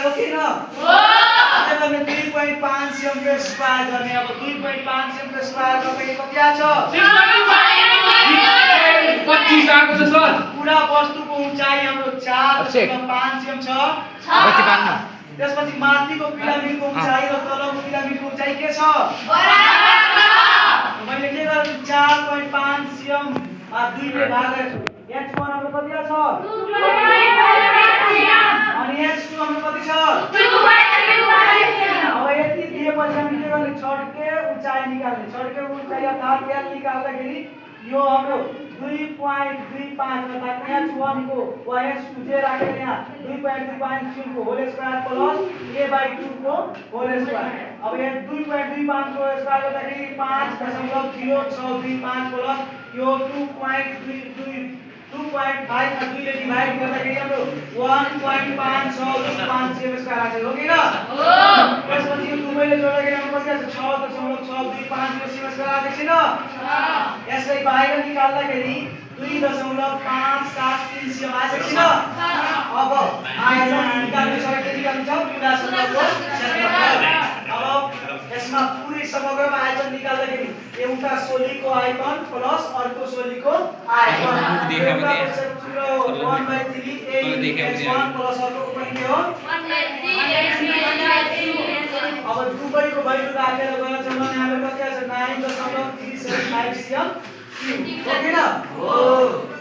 हो कि न अब हामीले 2.5 cm को स्क्वायर गर्ने अब 2.5 cm को स्क्वायर गर्दाखेरि कति आछ 25 आएको छ सर पूरा वस्तुको उचाइ हाम्रो 4.5 cm छ कति पार्नु त्यसपछि माथिको पिरामिडको उचाइ र तलको पिरामिडको उचाइ के छ मैले के गर्छु 4.5 cm 2 ले भाग गरेछु h1 हाम्रो कति छ अनि h2 हाम्रो कति छ अब यति दिएपछि हामी के गर्ने छड्के उचाइ निकाल्ने छड्के उचाइ अर्थात् l निकाल्दाखेरि यो हाम्रो 2.25 अर्थात् h1 को h2 जे राखेर यहाँ 2.25 को होल स्क्वायर प्लस a/2 को होल स्क्वायर अब यहाँ 2.25 को स्क्वायर गर्दाखेरि 5.0625 प्लस यो 2.5 2 ले डिवाइड गर्दाखेरि हाम्रो 1.5625 cm स्क्वायर आछ हो कि न त्यसपछि यो दुवैले जोड्दाखेरि हाम्रो कति आछ 6.625 cm स्क्वायर आछ कि न यसलाई बाहिर निकाल्दाखेरि 2.573 cm आछ कि न अब आयतन निकाल्नु छ के निकाल्नु छ पूरा समग्रको क्षेत्रफल अब यसमा पुरै समग्रमा आयतन निकाल्दाखेरि एउटा सोलीको आयतन प्लस अर्को सोलीको आयतन एउटा क्षेत्रफल 1/3 a प्लस अर्को पनि के हो 1/3 अब दुवैको भ्यालु राखेर गएर चाहिँ हामीले कति आछ 9.375 cm ओके न हो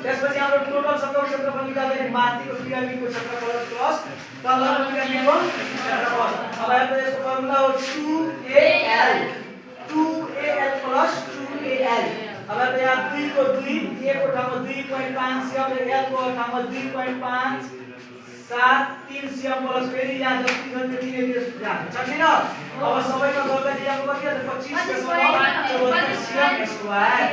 त्यसपछि हाम्रो टोटल समग्र क्षेत्रफल निकाल्दाखेरि माथिको पिरामिडको क्षेत्रफल प्लस तलको पिरामिडको क्षेत्रफल अब यसको फर्मुला हो 2al प्लस 2al अब यहाँ 2 को 2 a को ठाउँमा 2.5 cm र l को ठाउँमा 2.5 3 cm प्लस फेरि यहाँ जति छ त्यति नै जान्छ छैन अब सबैमा गर्दाखेरि यहाँ कति आछ 25.34 cm स्क्वायर